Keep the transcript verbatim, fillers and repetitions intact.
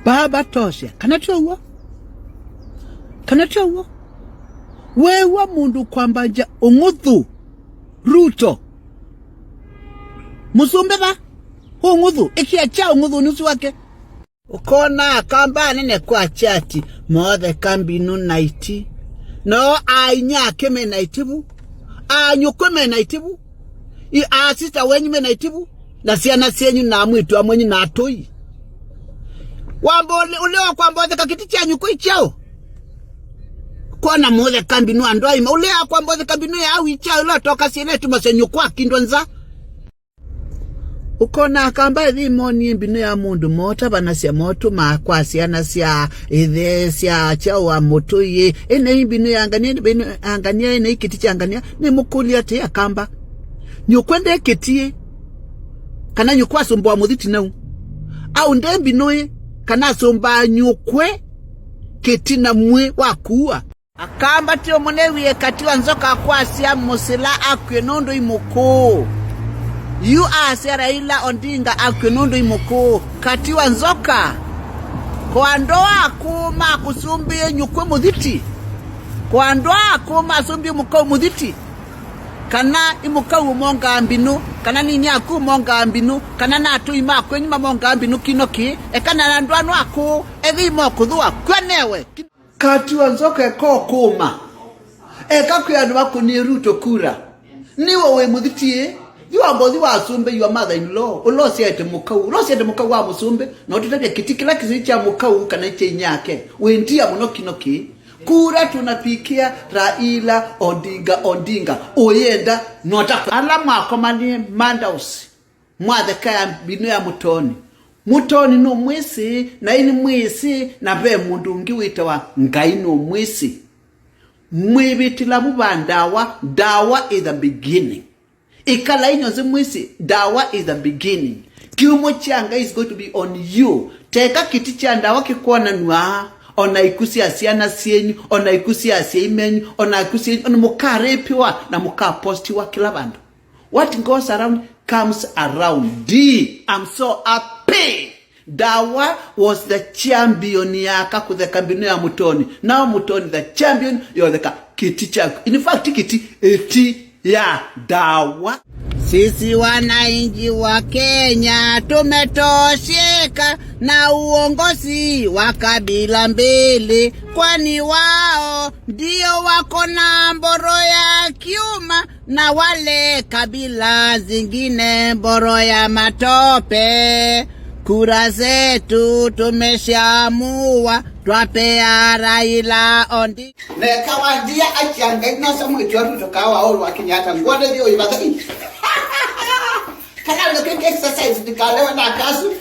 Baba tosha. Kana tyo w'o? Kana tyo w'o? Weew'a mũndũ kwambangya ũng'uthu Ruto. Mũsumbĩ va? Ũng'uthu. Ĩkĩa kya ũng'uthu nĩ ũsu wake. Ũkona Akamba anene kwa chati, motheka mbinũ naiti. No ainya ake me naiti vu. Anyũkwĩ me naiti vu. I asista wenyu me naiti vu. Na syana syenyu na mwĩtu amwenyu na atũi. Wamba ũle, ũle wa kwamba ũtheka kĩti kya nyũkwĩ kyaũ? Kona mũtheka mbinũ andũ aima. Ũle wa kwamba ũtheka mbinũ ya awi kyaũ ĩla ũtoka syĩle tuma sya nyũkwakindwa nza. Ũkona Akamba ĩthi monie mbinũ ya mũndũ mootavanasya motũmaa kwa syana sya ĩthe sya kyaũ wa mũtũi. Ĩnei mbinũ ya ngania, mbinũ ya ngania, ĩnei kĩti kya ngania. Nĩmũkũlya atĩ Akamba. Nyũkwende kĩti ĩ? Kana nyũkwa asũmbwa mũthiti nau? Au nde mbinũ ĩ? Kana asũmbaa nyũkwe kĩti na mwĩ wa kuua? Akamba ti ũmwe nĩwie Kati wa Nzoka kwasya Mũsila akw'e nũndũ imũkũũ. Yu asya Raila Odinga akw'e nũndũ imũkũũ. Kati wa Nzoka, kwa andũ aku makũsumbĩe nyũkwĩ mũthiti? Kwa andũ aku masumbĩe mũkau mũthiti? Kana imũkau ũmongaa mbinũ? Kana nini aku ũmongaa mbinũ? Kana natũi makwenyu mamongaa mbinũ kino kĩĩ? Eka na andũ anu aku ethei mokũthũa kw'e newe. Kati wa Nzoka eka ũkũũma. Eka kwĩ andũ makũnie Ruto kura. Nĩwe wĩ mũthiti ĩ? Yu wamba ũthi wasumbĩ your mother in law. Ũla ũsyaĩte mũkau. Ũla ũsyaĩte mũkau wa mũsumbĩ. Na ũtũtavya kĩti kĩla kĩsĩ kya mũkau kana kya inyake. Wĩ ndia mũno kino kĩĩ. Kura tunapikia Raila Odinga, Odinga. Ũyenda nota. Ala mwakomanie Mandaus. Mwatheka ya mbinũ ya Mũtoni. Mũtoni nũmwĩsĩ, na inĩ mwĩsĩ, na ve mũndũ ũngĩ wĩtawa Ngai nũmwĩsĩ. Mwĩvĩtĩla vu va ndawa, ndawa is the beginning. Ĩkala inyw'onthe mwĩsĩ, ndawa is the beginning. Kiumo kya Ngai is going to be on you. Teka kĩti kya ndawa kĩkwonanw'a, ona iku sya syana syenyu, ona iku sya asyai menyu, ona iku syenyu, ona mũkarĩpĩwa na mũkapostiwa kĩla vandũ. What goes around comes around. D, I'm so happy. Dawa was the champion ya kakũtheka mbinũ ya Mũtoni. Now Mũtoni the champion yotheka kĩti kyaku. In fact, kĩti ĩti ya Dawa. Sisi wananchi wa Kenya tumetosheka na uongozi wa kabila mbili, kwani wao ndio wako na mboro ya kiuma na wale kabila zingine mboro ya matope. Kura zetu tumeshaamua, twapea Raila Odinga. Neka wandia akia Ngai nasa mwĩtu wa Ruto kawa olu wa Kenyatta ngwone thio ivatha. Kana ndoke exercise ndikalewa na kasu.